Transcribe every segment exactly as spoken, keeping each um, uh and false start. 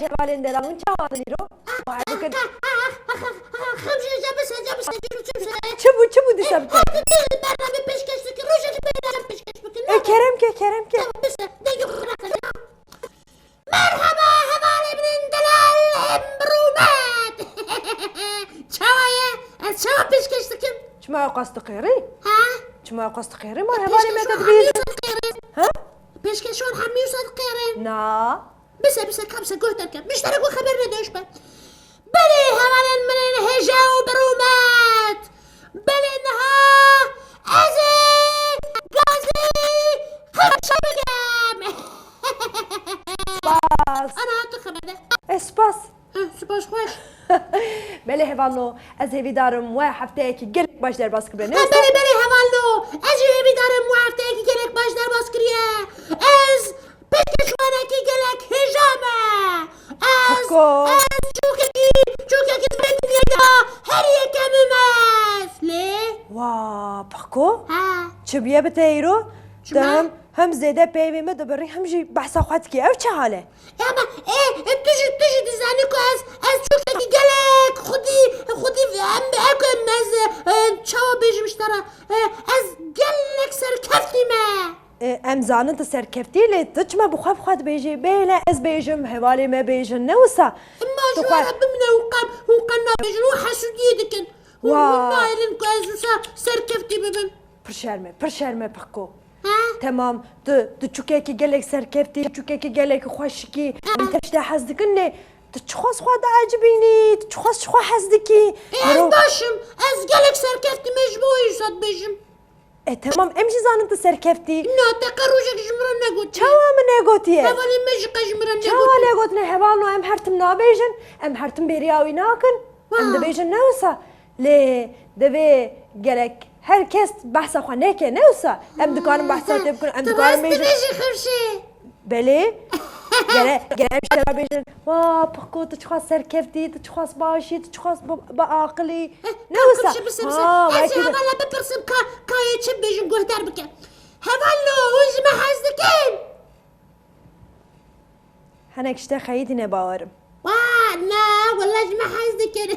hevalên delal hûn çawa hatin îro? Xemşe, ca bise, ca bise, ca bise. Çi bû, çi bû dîsa bike? Hadi dil berna bir pêşkeş bikin, rojek bir pêşkeş bikin. E, kerem ke, kerem ke. Tamam, bise, dengê xwe rakin. Merhaba, hevalê min ên delal, em bi rûmet. Çawa ye? Ez çawa pêşkeş dikim? Çima ew qas diqêrî? Ha? Çima ew qas diqêrî? Ma hevalê me te dibîzin. Pêşkeş wan hemî wisa diqêrin. Ha? Pêşkeş wan hemî wisa diqêrin. Na. Bise, bise, ka bise, guhdar ke. Mişterek we xeber nede, ji be. Belê, hevalên min ên hêja û bi rûmet. Belê, niha ez ê gazî xemşe bikim. Spas. Ana, tu xeber de. E, spas. Eh, spas xweş. Belê hevalno, ez hêvîdar im we hefteyekî gelek baş derbas kiribe, ne wisa? Belê, belê hevalno, ez jî hêvîdar im we hefteyekî gelek baş derbas kiriye. Ez pêşkeşvanekî gelek hêja me. Ez, Pixko. Ez çokekî, çokekî di vê dinyayê de her yekem im ez. Lê? Wa, Pixko? Ha. Çi bûye bi te îro? Çima? Tu hem, hem zêde peyvê me dibirî, hem jî behsa xwe dikî. Ev çi hal e? Ya me, ê, ê, tu jî, tu jî dizanî ku ez, ez çokekî gelek xwedî, xwedî em, ew ku em ez, e, çawa bêjim ji te re, e, ez gelek serkeftî me. E, em zanin tu serkeftî, lê tu çima bi xwe bi xwe dibêjî? Bêle ez bêjim, hevalê me bêjin, ne wisa? Ma ji we re bimne hûn qe, hûn qe nabêjin, hûn hesûdiyê dikin. Hûn, hûn nahêlin ku ez wisa serkeftî bibim. Pir şerm e, pir şerm e Pixko. Ha? Temam, tu, tu çûkekî gelek serkeftî, çûkekî gelek xweşikî, em te ji te hez dikin lê tu çiqas xwe diecibînî, tu çiqas ji xwe hez dikî. Ê, ez baş im, ez gelek serkeftî me, ji bo wê wisa dibêjim. E, temam, em jî zanin tu serkeftî. Na, te qe rojek ji min re negotiye. Çawa min negotiye? Hevalên me jî qe ji min re negotiye. Çawa negotine? Hevalno, em her tim nabêjin, em her tim bêriya wî nakin. Em dibêjin ne wisa. Lê divê gelek her kes behsa xwe neke, ne wisa? Em dikarin behsa te bikin, em dikarin bêjin. Tu rast dibêjî Xemşê. Belê. Gere, gere em ji te re bêjin, wa, Pixko, tu çiqas serkeftî, tu çiqas baş î, tu çiqas bi, bi aqil î. Ne wisa? Xemşê, bise, bise. Ha, ez ê hevala bipirsim ka, ka yê çi bêjin guhdar bike. Hevalno, hûn ji me hez dikin? Hinek ji te xeyidîne bawerim. Wa, na, wela ji me hez dikin.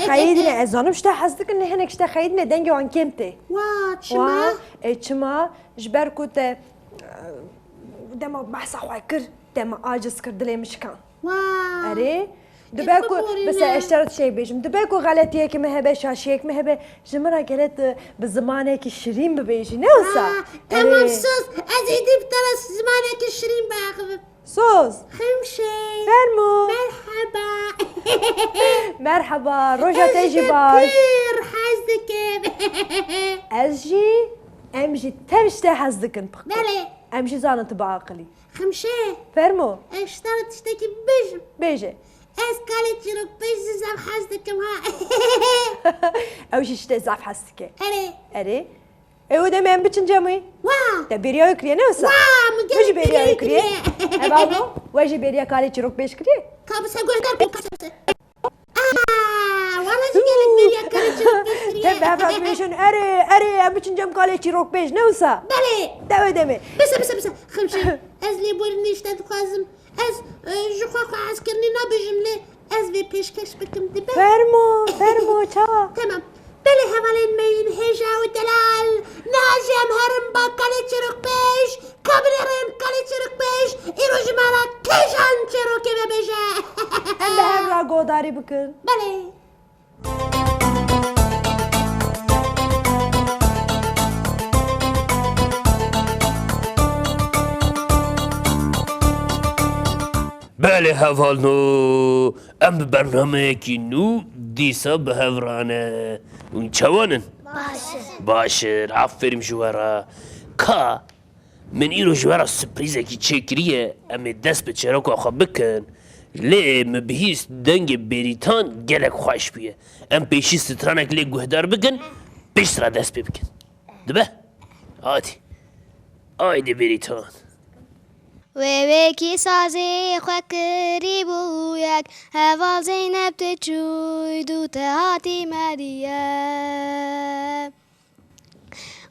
Xeyidîne, ez zanim ji te hez dikin, lê hinek ji te xeyidîne, dengê wan kêm tê. Wa, çima? Wa, e, çima? Ji ber ku te, e, dema behsa xwe kir, te me aciz kir, dilê min şikan. Wa. Erê, dibe ku, bise ez ji te re tiştek bêjim, dibe ku xeletiyekî min hebe, şaşiyek min hebe, ji min re gere tu bi zimanekî şirîn bibêjî, ne wisa? Ha, tamam, erê. Sos, ez êdî bi te re zimanekî şirîn biaxivim. Soz. Xemşê. Fermo. Merhaba. Merhaba, roja te jî baş. Ez ji te pir hez dikim. Ez jî, em jî tev ji te hez dikin, Pixko. Belê. Em jî zanin tu biaqilî. Xemşê. Fermo. Ez ji te re tiştekî bibêjim. Bêje. Ez kalê çîrokbêj zî zaf hez dikim ha. Ew jî ji te zaf hez dike. Erê. Erê. Ew demê em biçin cem wî. Wa! Te bêriya wî kiriye, ne wisa? Wa, min gelek bêriya wî kiriye. Hevalno, we jî bêriya kalê çîrokbêj kiriye? Ka bise guhdar bû, ka bise. Aa, wala jî gelek bêriya kalê çîrokbêj kiriye. Te bi hev re dibêjin, erê, erê, em biçin cem kalê çîrokbêj, ne wisa? Belê. Te wê demê. Bise, bise, bise. Xemşê, ez lêborînê ji te dixwazim. Ez, e, ji xwe xwe hezkirinê nabêjim, lê ez vê pêşkeş bikim, dibe? Fermo, fermo, çawa? Temam. Belê hevalên me yên hêja û delal, niha jî em herin ba kalê çîrokbêj, ka binêrin kalê çîrokbêj, îro ji me re kîjan çîrokê vebêje. Em bi hev re godarî bikin. Belê. Belê hevalno, em bi bernameyekî nû dîsa bi hev re ne. Hûn çawan in? Baş in. Baş in, aferîm ji we re. Ka Min îro ji we re surprîzekî çêkiriye, em ê dest bi çêroka xwe bikin. Lê min bihîst dengê Bêrîtan gelek xweş bûye. Em pêşî stranek lê guhdar bikin, piştre dest pê bikin. Dibe? Hatî. Aydê Bêrîtan. Wê wekî sazê xwe kirî bû yek, heval Zeynep te çûy dû te hatî me diye.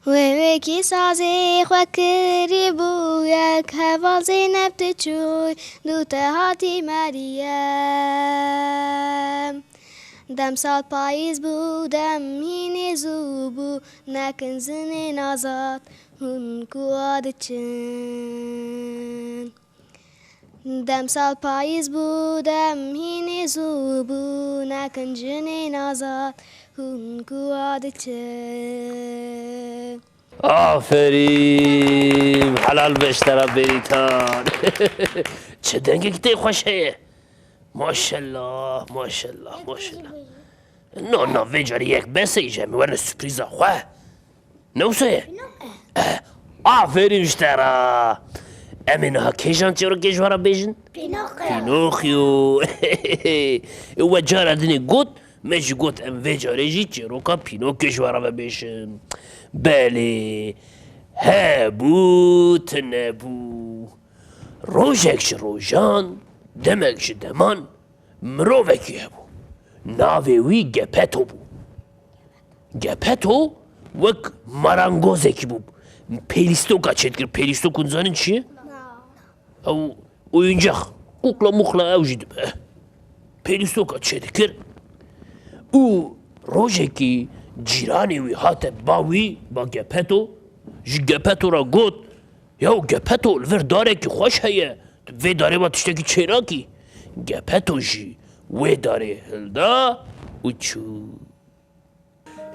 Wê Wekî sazê xwe kirî bû yek, heval Zeynep diçûy, dû te hatî Meriyem. Demsal payîz bû, dem hînê zû bû, nekin jinên azad hûn ku a diçin. Demsal payîz bû, dem hînê zû bû, nekin jinên azad hûn ku a diçin. Aferîn! Helal be ji te re Bêrîtan. Çi dengekî tê xweş heye. Maşallah, maşallah, maşallah. No, no, vê carî yek bes e, îca em ê werin sürprîza xwe. Ne wisa ye? Eh, aferîn ji te re. Em ê niha kêjan çîrokê ji we re bêjin? Pînokyo. Pînokyo. We cara dinê got, me jî got em vê carê jî çîroka Pînokyo ji we re vebêjin. Belê. Hebû, tune bû. Rojek ji rojan, demek ji deman mirovekî hebû. Navê wî Gepeto bû. Gepeto wek marangozekî bû. Pêlîstoka çêdikir. Pêlîstok hûn dizanin çi ye? Ew oyuncak. Kukla mukla ew jî dibe. Pêlîstoka çêdikir. Û rojekî cîranê wî hate ba wî, ba Gepeto. Ji Gepeto re got, Yaw Gepeto, li vir darekî xweş heye, tu bi vê darê ve tiştekî çênakî? Gepeto jî wê darê hilda û çû.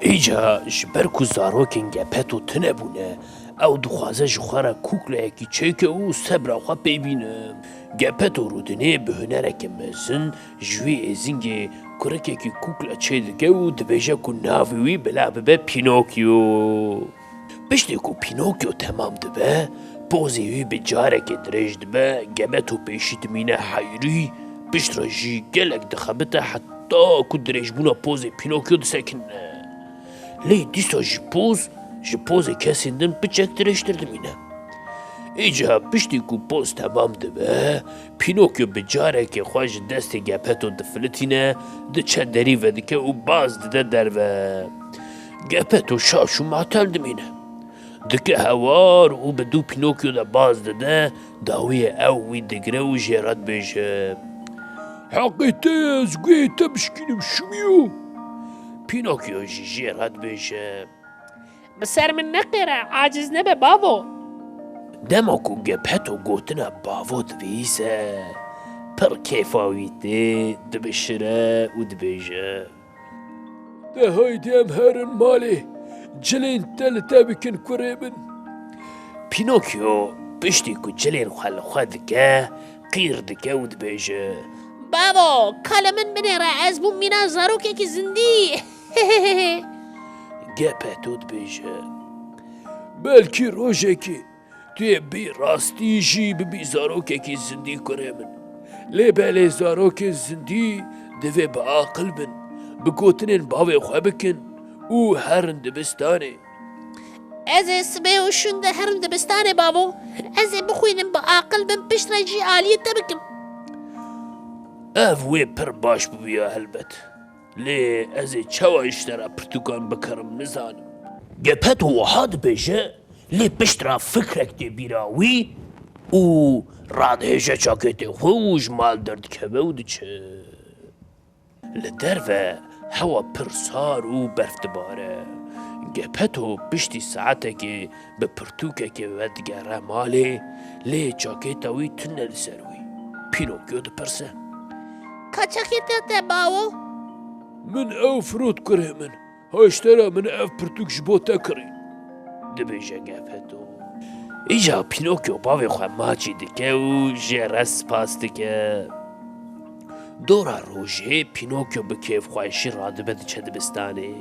Îca ji ber ku zarokên Gepeto tune bûne, ew dixwaze ji xwe re kûkleyekî çêke û sebra xwe pê bîne. Gepeto rûdinê bi hunereke mezin ji wî êzingê kurikekî kûkle çêdike û dibêje ku navê wî bila bibe Pînokyo. Piştê ku Pînokyo temam dibe, pozê wî bi carekê dirêj dibe, Gepeto pêşî dimîne heyrî, piştre jî gelek dixebite heta ku dirêjbûna pozê Pînokyo disekine. Lê dîsa jî poz ji pozê kesên din piçek dirêjtir dimîne. Îca piştî ku poz temam dibe, Pînokyo bi carekê xwe ji destê Gepeto difilitîne, diçe derî vedike û baz dide derve. Gepeto şaş û matel dimîne. Dike hewar û bi dû Pînokyo de baz dide, dawiyê ew wî digire û jê re dibêje, Heqê te ye ez guhê te bişkînim şimiyo. Pînokyo jî jê re dibêje, Bi ser min neqêre, aciz nebe bavo. Dema ku Gepeto gotina bavo dibihîse, pir kêfa wî tê, dibişire û dibêje, De haydî em herin malê, cilên te li te bikin kurê min. Pînokyo piştî ku cilên xwe li xwe dike, qîr dike û dibêje, Bavo, ka li min binêre, ez bûm mîna zarokekî zindî. Gepeto dibêje, Belkî rojekê tu yê bi rastî jî bibî zarokekî zindî kurê min. Lê belê zarokên zindî divê bi aqil bin, bi gotinên bavê xwe bikin û herin dibistanê. Ez ê sibê û şûnde herim dibistanê bavo. Ez ê bixwînim, bi aqil bim, piştre jî aliyê te bikim. Ev wê pir baş bibûya helbet. Lê ez ê çawa ji te re pirtûkan bikirim nizanim. Gepeto wiha dibêje, lê piştre fikrek tê bîra wî û radihêje çakêtê xwe û ji mal derdikeve û diçe. Li derve hewa pir sar û berf dibare. Gepeto piştî saetekê bi pirtûkekê vedigere malê, lê çakêta wî tune li ser wî. Pînokyo dipirse, Ka çakêta te bawo? Min ew firot kurê min. Hiştera min ev pirtûk ji bo te kirî, dibêje Gepeto. Îca Pînokyo bavê xwe maçî dike û jê re spas dike. Dora rojê Pînokyo bi kêfxweşî radibe diçe dibistanê.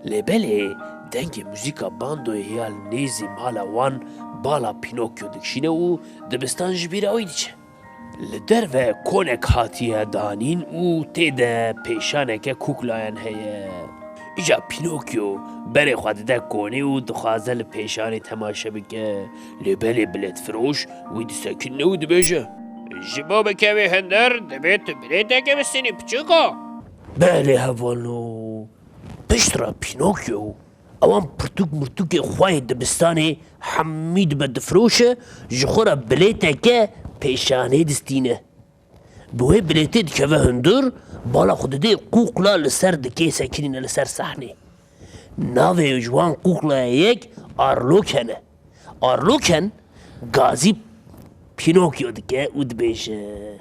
Lê belê dengê muzîka bandoyê ya li nêzî mala wan bala Pînokyo dikişîne û dibistan ji bîra wî diçe. Li derve konek hatiye danîn û tê de pêşaneke kûklayan heye. Îca Pînokyo berê xwe dide konê û dixwaze li pêşanê temaşe bike. Lê belê biletfiroş wî disekine û dibêje, Ji bo bikevî hundir, divê tu bilêteke bistînî piçûko. Belê hevalno. Piştre Pînokyo Ewan pirtûk mirtûkê xwe yê dibistanê hemî dibe difroşe, ji xwe re bilêteke pêşanê distîne. Bi wê bilêtê dikeve hundir, bala xwe didê qûqla li ser dikê sekinîne li ser sehnê. Navê ji wan qûqlaya yek Arloken e. Arloken gazî Pinokyo dike û dibêje.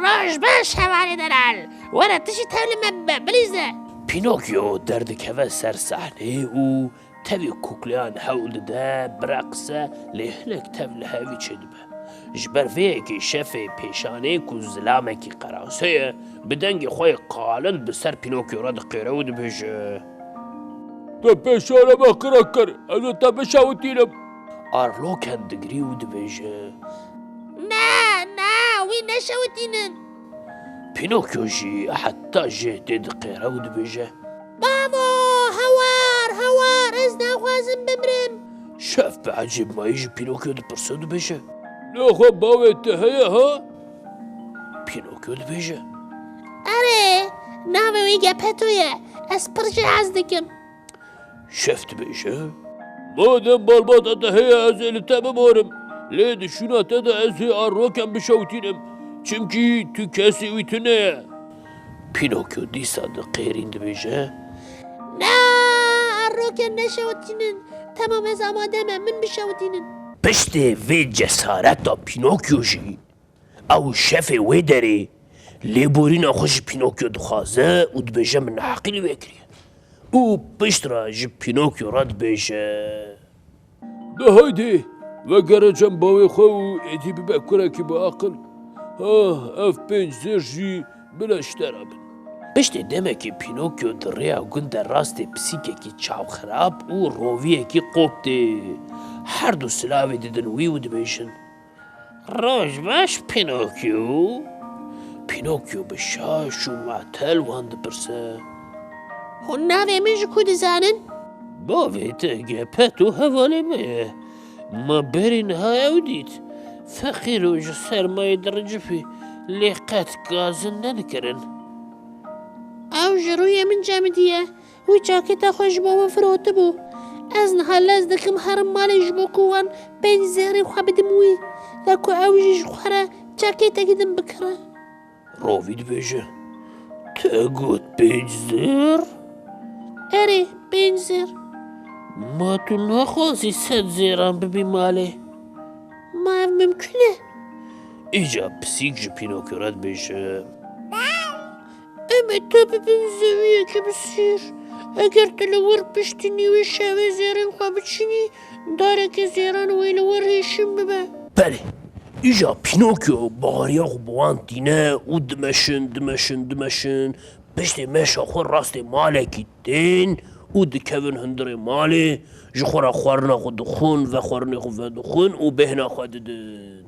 Roj baş hevalê delal. Were tu jî tevlî me bibe, bilîze. Pinokyo derdikeve ser sehnê û tevî kukleyan hewl dide, bireqise, lê hinek tev li hevî çêdibe. Ji ber vê yekê şefê pêşanê ku zilamekî qerase ye, bi dengê xwe yê qalin bi ser Pinokyo re diqêre û dibêje. Tu pêşanê me qirek kir, ez ê te bişewitînim. Arloken digirî û dibêje. Na, na, wî neşewitînin. Pinokyo jî heta jêhtê diqêre û dibêje. Bavo, hewar, hewar, ez naxwazim bimrim. Şef bi ecêbmayî ji Pinokyo dipirse û dibêje. Lê xwe bavê te heye ha? Pinokyo dibêje. Erê, navê wî Gepeto ye. Ez pir jê hez dikim. Şef dibêje. Madem barbata te heye, ez ê li te bimorim. Lê di şûna te de ez ê Arloken bişewitînim. Çimkî tu kesê wî tune ye. Pinokyo dîsa diqêrîn dibêje. Na, Arloken neşewitînin. Temam, ez amade me, min bişewitînin. Piştê vê cesareta Pinokyo jî, ew şefê wê derê lêborîna xwe ji Pinokyo dixwaze û dibêje, min neheqî li wê kiriye. Û pişt re ji Pinokyo re dibêje. De haydê, vegere cem bavê xwe û êdî bibe kurekî bi aqil. Ah, ev pênc zêr jî bile ji te re bin. Piştê demekê Pinokyo di rêya gund de rastê pisîkekî çavxirab û roviyekî qop tê. Her du silavê didin wî û dibêjin. Roj baş, Pinokyo. Pinokyo bi şaş û metel wan dipirse. Hûn navê min ji ku dizanin? Bavê te Gepeto hevalê me ye. Ma berî niha ew dît. Feqîr û ji sermayê diricifî, lê qet gazin nedikirin. Ew ji rûyê min cemidiye. Wî çakêta xwe ji bo min firotibû. Ez niha lez dikim herim malê ji bo ku wan pênc zêrên xwe bidim wî. De ku ew jî ji xwe re çakêtekî din bikire. Rovî dibêje. Te got pênc zêr? Erê, pênc zêr. Ma tu naxwazî sed zêran bibî malê? Ma ev mimkun e? Îca pisîk ji Pînokyo re dibêje. Em ê te bibin zeviyekî bi sîr. Eger tu li wir piştî nîvê şevê zêrên xwe biçînî, darekê zêran wê li wir hêşîn bibe. Belê, îja Pînokyo baweriya xwe bi wan tîne û dimeşin, dimeşin, dimeşin. Piştê meşa xwe rastê malekî tên û dikevin hundirê malê, ji xwe re xwarina xwe dixwin, vexwarinê xwe vedixwin û bêhna xwe didin.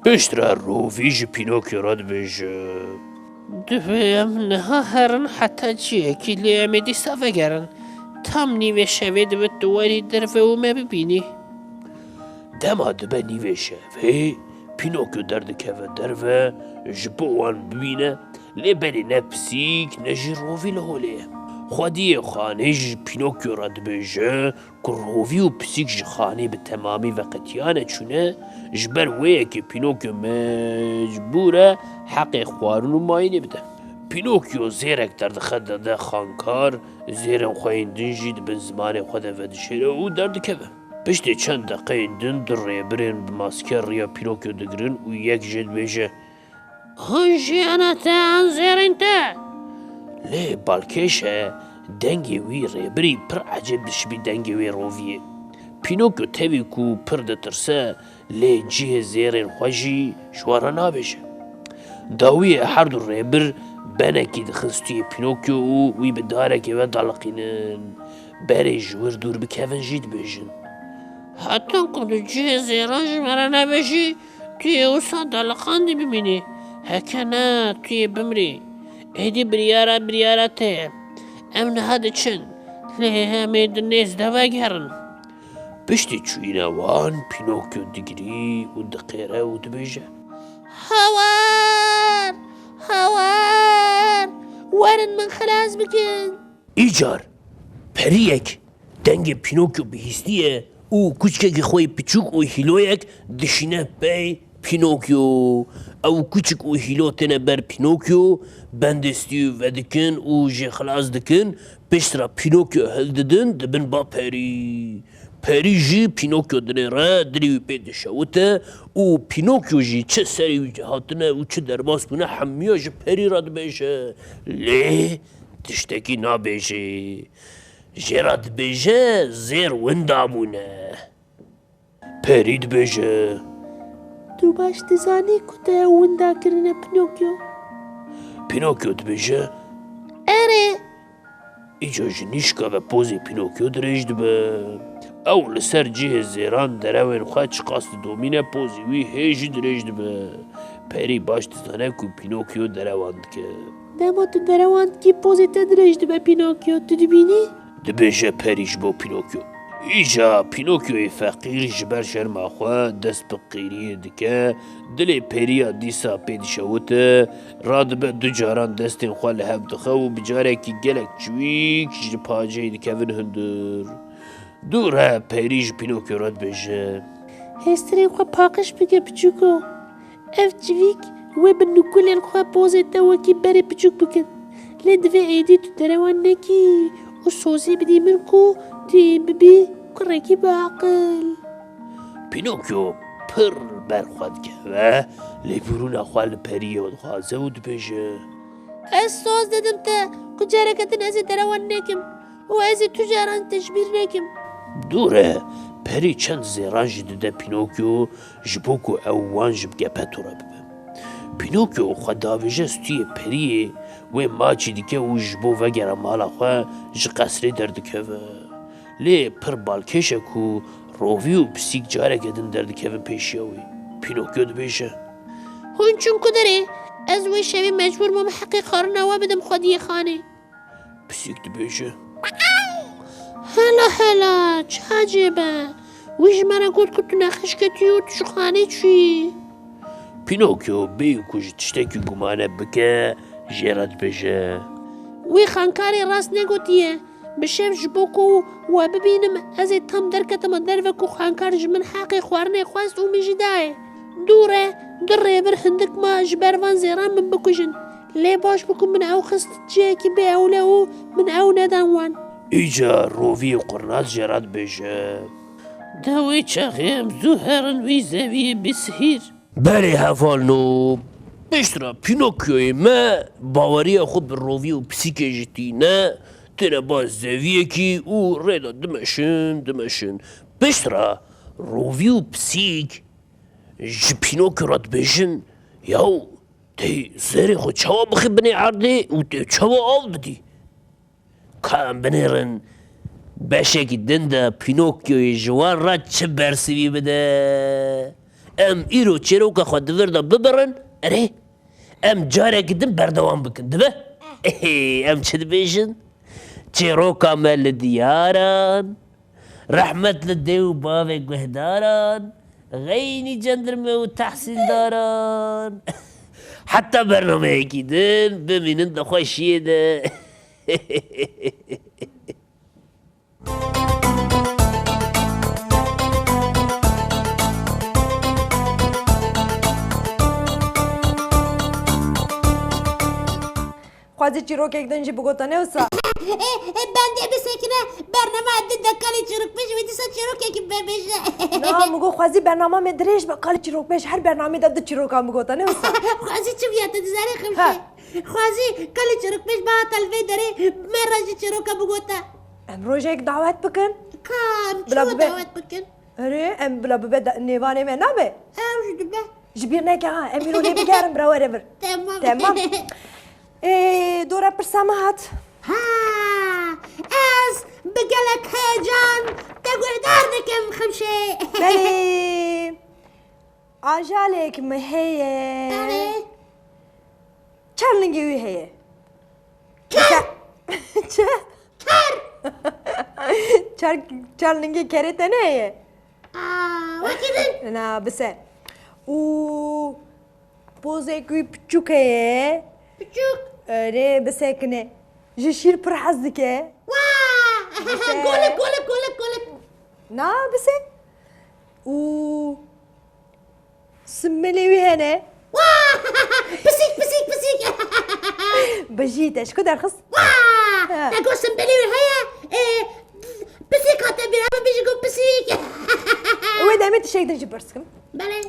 Piştre Rovî ji Pînokyo re dibêje. Divê em niha herin heta cihekî, lê em ê dîsa vegerin. Tam nîvê şevê divê tu werî derve û me bibînî. Dema dibe nîvê şevê, Pînokyo derdikeve derve, ji bo wan bibîne, lê belê ne pisîk, ne jî Rovî li holê ye. Xwediyê xanê ji Pînokyo re dibêje, ku Rovî û pisîk ji xanê bi temamî veqetiyane çûne, ji ber wê yekê Pînokyo mecbûr e heqê xwarin û mayînê bide. Pînokyo zêrek derdixe dide xankar, zêrên xwe yên din jî di bin zimanê xwe de vedişêre û derdikeve. Piştê çend deqeyên din du rêbirên bi maske riya Pînokyo digirin û yek jê dibêje, An jiyana te, an zêrên te. Lê balkêş e, dengê wî rêbirî pir ecêb dişibî dengê wê Roviyê. Pînokyo tevî ku pir ditirse, lê cihê zêrên xwe jî ji wan re nabêje. Dawiyê her du rêbir benekî dixin stûyê Pînokyo û wî bi darekê ve daliqînin. Berê ji wir dûr bikevin jî dibêjin. Hetan ku tu cihê zêran ji me re nebêjî, tu yê wisa daliqandî bimînî. Heke ne, tu yê bimrî. Êdî biryara, biryara te ye. Em niha diçin. Lê em ê di nêz de vegerin. Piştî çûyîna wan, Pînokyo digirî û diqêre û dibêje. Hawar! Hawar! Werin min xilas bikin! Îcar Periyek dengê Pînokyo bihîstiye û kuçkekî xwe yê piçûk û hîloyek dişîne pey Pînokyo. Ew kuçik û hîlo têne ber Pînokyo, bendê stûyê vedikin û jê xilas dikin. Piştre Pînokyo hildidin, dibin ba perî. Perî jî Pînokyo dinêre, dilê wî pê dişewite û Pînokyo jî çi serê wî hatine û çi derbas bûne hemiya ji perî re dibêje. Lê tiştekî nabêje. Jê re dibêje zêr winda bûne. Perî dibêje. Tu baş dizanî ku te ew winda kirine Pînokyo? Pînokyo dibêje. Erê. Îca ji nîşka ve pozê Pînokyo dirêj dibe. Ew li ser cihê zêran derewên xwe çiqas didomîne, pozê wî hê jî dirêj dibe. Perî baş dizane ku Pînokyo derewan dike. Dema tu derewan dikî pozê te dirêj dibe Pînokyo, tu dibînî? Dibêje perî ji bo Pînokyo. Îca Pînokyoyê feqîr ji ber şerma xwe dest bi qîriyê dike, dilê periya dîsa pê dişewite, radibe du caran destên xwe li hev dixe û bi carekî gelek çivîk ji paceyê dikevin hundir. Dû re perî ji Pînokyo re dibêje. Hêstirên xwe paqij bike piçûko. Ev çivîk wê bi nûkulên xwe pozê te wekî berê piçûk bikin. Lê divê êdî tu derewan nekî û sozê bidî min ku tu ê bibî kurekî biaqil. Pînokyo pir li ber xwe dikeve, lêbûrûna xwe li periyê dixwaze û dibêje. Ez soz didim te ku careke din ez ê derewan nekim û ez ê tu caran te ji bîr nekim. Dû re perî çend zêran jî dide Pînokyo ji bo ku ew wan ji bi Gepeto re bibe. Pînokyo xwe davêje stûyê periyê, wê maçî dike û ji bo vegera mala xwe ji qesrê derdikeve. Lê pir balkêş e ku rovî û pisîk careke din derdikevin pêşiya wî. Pînokyo dibêje. Hûn çin ku derê, ez wê şevê mecbûr bûm heqê xwarina we bidim xwediyê xanê. Pisîk dibêje. Hela hela, çi ecêb e? Wî ji me re got ku tu nexişketî û tu ji xanê çûyî. Pînokyo bêyî ku ji tiştekî gumane bike, jê re dibêje. Wî xankarê rast negotiye. Bi şev ji bo ku we bibînim, ez ê tam derketime derve ku xankar ji min heqê xwarinê xwest û min jî dayê. Dû re, du rêbir hindik ma ji ber van zêran min bikujin. Lê baş bû ku min ew xist cihekî bê ewle û min ew nedan wan. Îca roviyê qurnaz jê re dibêje. De wê çaxê em zû herin wî zeviyê bisihîr. Belê hevalno, piştre Pînokyoyê me baweriya xwe bi rovî û pisîkê jî tîne, têne ba zeviyekî û rê de dimeşin, dimeşin. Piştre rovî û pisîk ji Pînokyo re dibêjin, yaw, tê zêrê xwe çawa bixî binê erdê û tê çawa av bidî? Ka em binêrin beşekî din de Pînokyoyê ji wan re çi bersivî bide. Em îro çîroka xwe di vir de bibirin, erê, em carekî din berdewam bikin. Dibe? Em çi dibêjin? Çîroka me li diyaran, rehmet li dê û bavê guhdaran, xeynî cendirme û tehsîldaran. Heta bernameyekî din bimînin di xweşiyê de. Xwezî çîrokek din jî bigota, ne wisa? Ê, ê, bendê bisekine, bernama din de kalê çîrokbêj wê dîsa çîrokekî bibêje. Na, min got xwezî bernama me dirêj be, kalê çîrokbêj her bernamê de du çîrokan bigota, ne wisa? Xwezî çi viya te dizanî xemşe? Ha. Xwezî kalê çîrokbêj bihata li vê derê, me re jî çîroka bigota. Em rojek dawet bikin. Ka em çi dawet bikin? Erê, em bila bibe da-, nêvanê me nabe? Ew jî dibe. Ji bîr neke ha, em îro lê bigerin bira were vir. Temam. Temam. Ê, dora pirsa me hat. Ha, ez bi gelek heyecan te guhdar dikim, Xemşê. Belê. Ajalek mi heye. Belê. Çar lingê wî heye. Ker. Çi? Ker. Çar, çar lingê kerê te ne heye? Aa, wekî din. Na, bise. Û pozek wî piçûk heye. Piçûk. Erê, bisekine. Ji şîr pir hez dike. Wa! Golik, golik, golik, golik. Na, bisê. Û simbêlê wî hene. Wah! Pisîk, pisîk, pisîk. Bijî, te ji ku derxist? Wah! Ha. Te got simbêlê wî heye? Ê, pisîk hate bîra min, bijî got pisîk. Wê demê tiştek din jî pirs kim. Belê.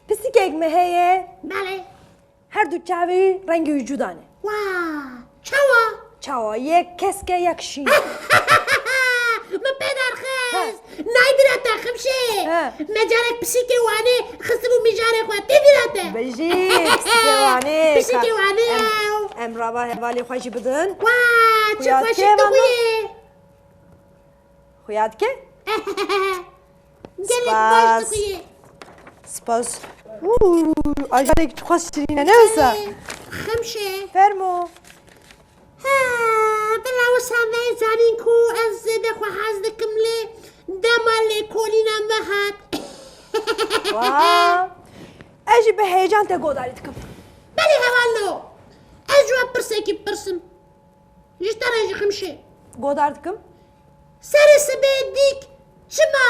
Pisîkek me heye. Belê. Her du çavê wî rengê wî cuda ne. Wa! Çawa? Çawa? Yek kesk e, yek şîn. Min pê derxist. He. Nayê bîra te, Ximşê. He. Me carek pisîkê Wanê xistibû mijarê xwe. Tê bîra te? Bijî, pisîkê Wanê. Pisîkê Wanê. Em, em rava hevalê xwe jî bidin. Wa! Çi xweşik dixuyê. Xuya dike? Gelek baş dixuyê. Spas. Uuu, ajalek çiqas şirîn e, ne wisa? Xemşe. Fermo. Ha, bila wisa me zanîn ku ez zêde xwe hez dikim lê dema lêkolîna me hat. Wa. Ez jî bi heyecan te godarî dikim. Belê hevalno. Ez ji we pirsekî bipirsim. Ji te re jî Ximşê. Godar dikim. Serê sibê dîk çima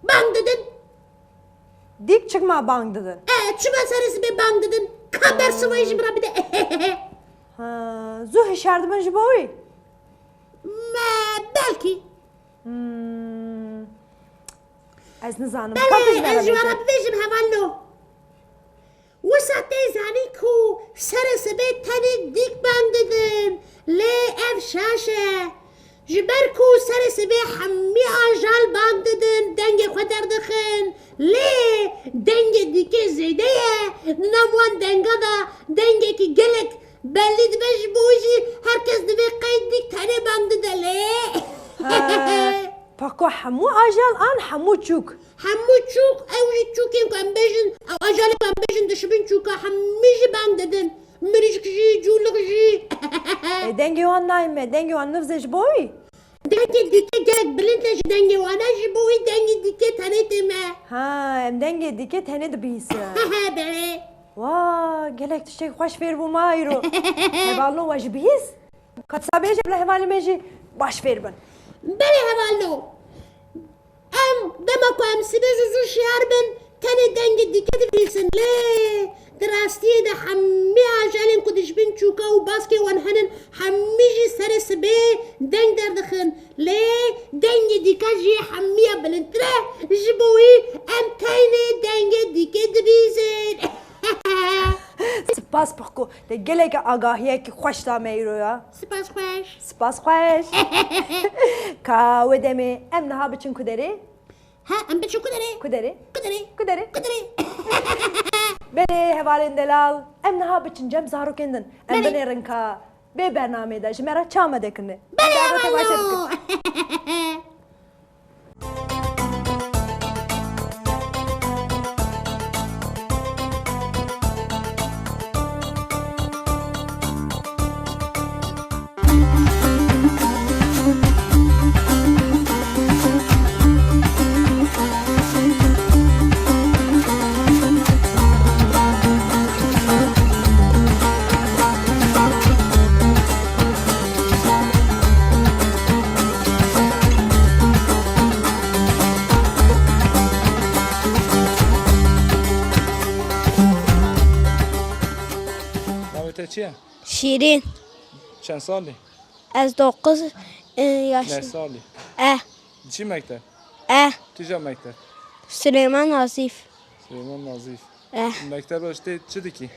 bang didin? Dîk çima bang didin? E, çima serê sibê bang didin? Ka bersiva wê ji min re bide. Ha, zû hişyar dibin ji bo wî? Me, belkî. Hmm. Ez nizanim. Belê, ka tu ji me re bêjî. Ez ji we re bibêjim hevalno. Wisa tê zanîn ku serê sibê tenê dîk bang didin, lê ev şaş e. Ji ber ku serê sibê hemî ajal bang didin, dengê xwe derdixin, lê dengê dîkê zêde ye. Di nav wan denga de dengekî gelek belî dibe, ji bo wî jî her kes divê qey dîk tenê bang dide lê. Ha, pako hemû ajal an hemû çûk? Hemû çûk, ew jî çûkên ku em bêjin, ew ajalê ku em bêjin dişibin çûka, hemî jî bang didin. Mirîşk jî, cûlix jî. Ê, dengê wan nayê me, dengê wan nivze ji bo wî? Dengê dîkê gelek bilind e ji dengê wan e, ji bo wî dengê dîkê tenê tê me. Ha, em dengê dîkê tenê dibihîsin. He, he, belê. Wa, gelek tiştek xweş fêr bûma îro. Hevalno we jî bihîst? Ka tu sa bêje bila hevalê me jî baş fêr bin. Belê hevalno. Em, dema ku em sibê zû zû şiyar bin, tenê dengê dîkê dibihîsin. Lê di rastiyê de hemî ajalên ku dijbin çûka û baskê wan henin, hemî jî serê sibê deng derdixin. Lê dengê dîka jî hemî ya bilindtir e. Ji bo wî em teynê dengê dîkê dibihîzin. Spas Pixko, te gelek agahiyekî xweş da me îro ya. Spas xweş. Spas xweş. Ka wê demê em niha biçin ku derê? Ha, em biçin ku derê? Ku derê? Ku derê? Ku derê? Ku derê? Belê, hevalên delal, em niha biçin cem zarokên din. Em Belê. Binêrin ka bê bernameyê de ji me re ça amade kirine. Belê, Em daweta hevalno. Baş dikin. Navê te çi ye? Şîrîn. Çend salî? Ez dokuz, e, yaşım. Neh salî. Eh. Diçî mekteb? Eh. Kîja mekteb? Süleyman Nazif. Süleyman Nazif. Eh. Mekteba ji tê çi dikî?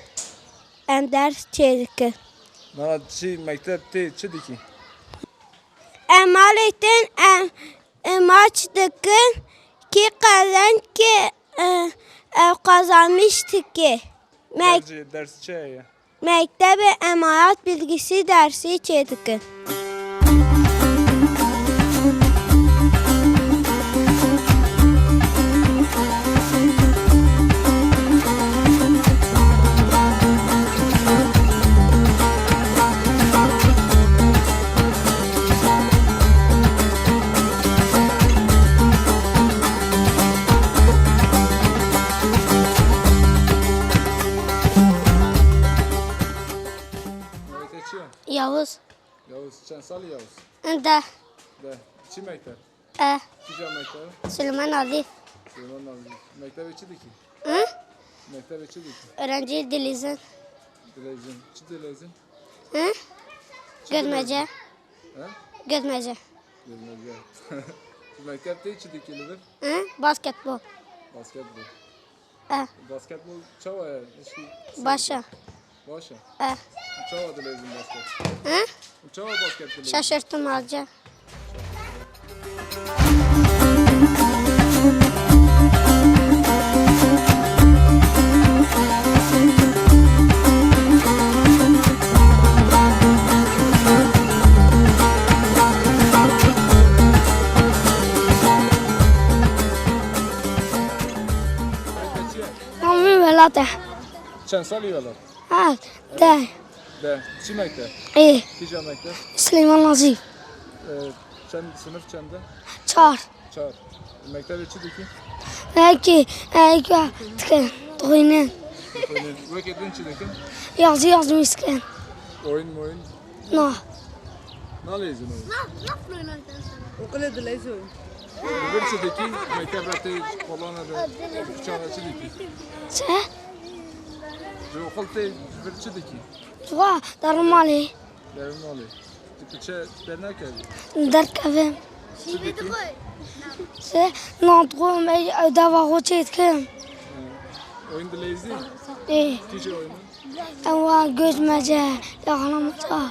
Em ders çêdikin. Na, diçî mekteb tê çi dikî? Em malê tên em, em maç dikin, kî qezenc kî, e, ew qazanmiş dike. Mek- Dersê, ders çi heye? Mektebê em hayat bilgisi dersî çêdikin. Navê te çi ye? Yavuz. Yavuz, çend salî Yavuz? Ende. De. Çi mekteb? E. Kîja mekteb? Silêman Nazîf. Silêman Nazîf. Mektebê çi dikî? Hı? Mektebê çi dikî? Öğrenci dilîzin. Dilîzin. Çi dilîzin? Hı? Çi dilîzin? Gözmece. He? Gözmece. Gözmece. Mekteb tê çi dikî li vir? Hı? Basketbol. Basketbol. Eh. Basketbol çawa ye? Eşkî Baş e. Baş e? Eh. Çawa dileyzin basket? Hı? Çawa basket dileyzin? Şaşırtmaca. Namê welat e. Çend salî welat? Ha, de. De. Çi mekteb? Ê. Kîja mekteb? Silêman Nazîf. E, çend, sinif çend e? Çar. Çar. Mektebê çi dikî? Eke, eke, dike, dixwînin. Dixwînin. Weke din çi dikin? Yazı yazmış dikin. Oyun moyun? Na. Naleyzin oyun? Okulê dileyzin. Li vir çi dikî? Mekteb re tê kolana de, çawa çi dikî? Çi? Ji okul tê ji vir çi dikî? Wa, derim malê. Derim malê. Tu piçe dernakevî? Derkevim. Çi dikî? Çi? Nantxo me ew deva xwe çê dikim. Oyun dileyzî? Ê. Kî jî oyunu? Ewa gözmece, yaxalamaca.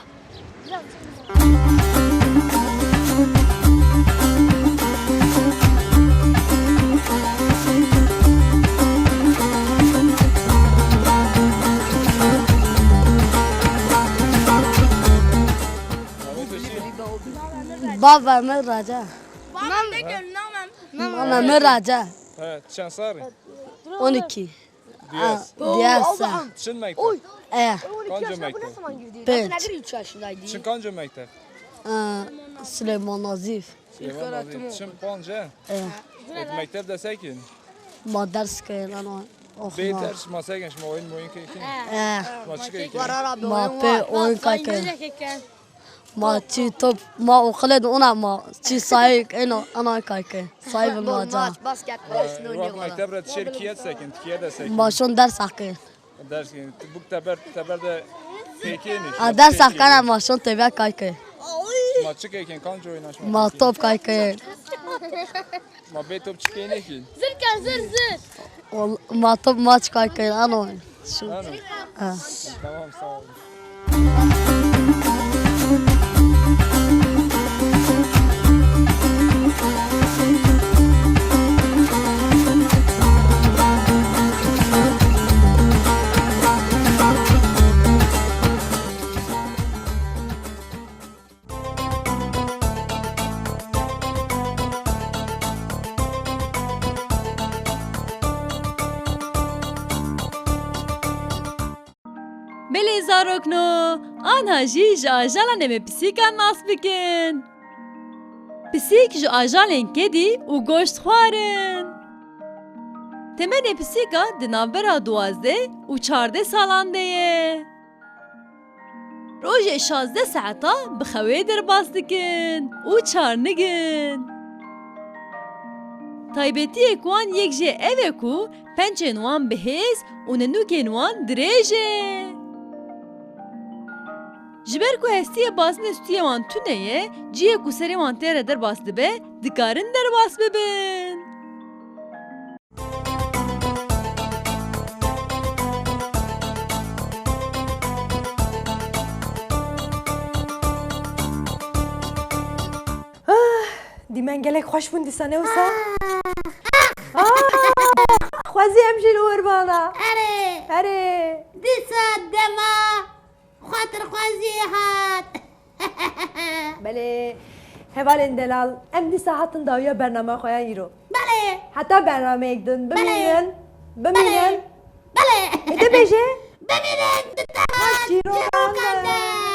Bava min Raca. Bava min Raca. He, çend sarî? On iki. Diyes. Diyes. Çin mekteb? E. Kanco mekteb? Pênc. Çin kanco mekteb? E, Silêman Nazîf. Silêman Nazîf. Çin panc e? E. Ê, mekteb de sekin? Ma ders kirin, ana. Bê ders ma sekin, şima oyun moyun kekin? E. Ma çi kekin? Ma pê oyun kakin. Ma çi top, ma oxilê de ona ma çi sayık, eno, ana kayke. Sayı bin ma can. Maç, basket, maç, Wak mekteb re dişêr kiye sekin, kiye de sekin. Ma şon ders hakkı. Ders ki, tu buk teber, teber de pekeni. A ders hakkı ma şon teber kayke. Ma çi kekin, kanco oynaş ma top kayke. Ma bê top çi pê nekî? Zir ke, zir, zir. Ol-, ma top maç kayke, ano. Şu. Ano. Ha. Tamam, sağ olun. Belê zarokno, anha jî ji ajalan em ê pisîkan nas bikin. Pisîk ji ajalên kedî û goştxwar in. Temenê pisîka di navbera duwazdeh û çardeh salan de ye. Rojê şazdeh saeta bi xewê derbas dikin û çarnigin. Taybetiyek wan yek jê ev e ku pençên wan bi hêz û nenûkên wan dirêj e. Ji ber ku hestiyê bazinê stûyê wan tune ye, cihê ku serê wan tê re derbas dibe, dikarin derbas bibin. Ah, dîmen gelek xweş bûn dîsa, ne wisa? Ah! Xwezî em jî li wir bana. Erê! Erê! Dîsa dema Xatirxwaziyê hat. Belê, hevalên delal, em dîsa hatin dawiya bernama xwe ya îro. Belê. Heta bernameyek din, bimînin, bimînin. Belê. Ê, de bêje? Bimînin, di te çîrokan de.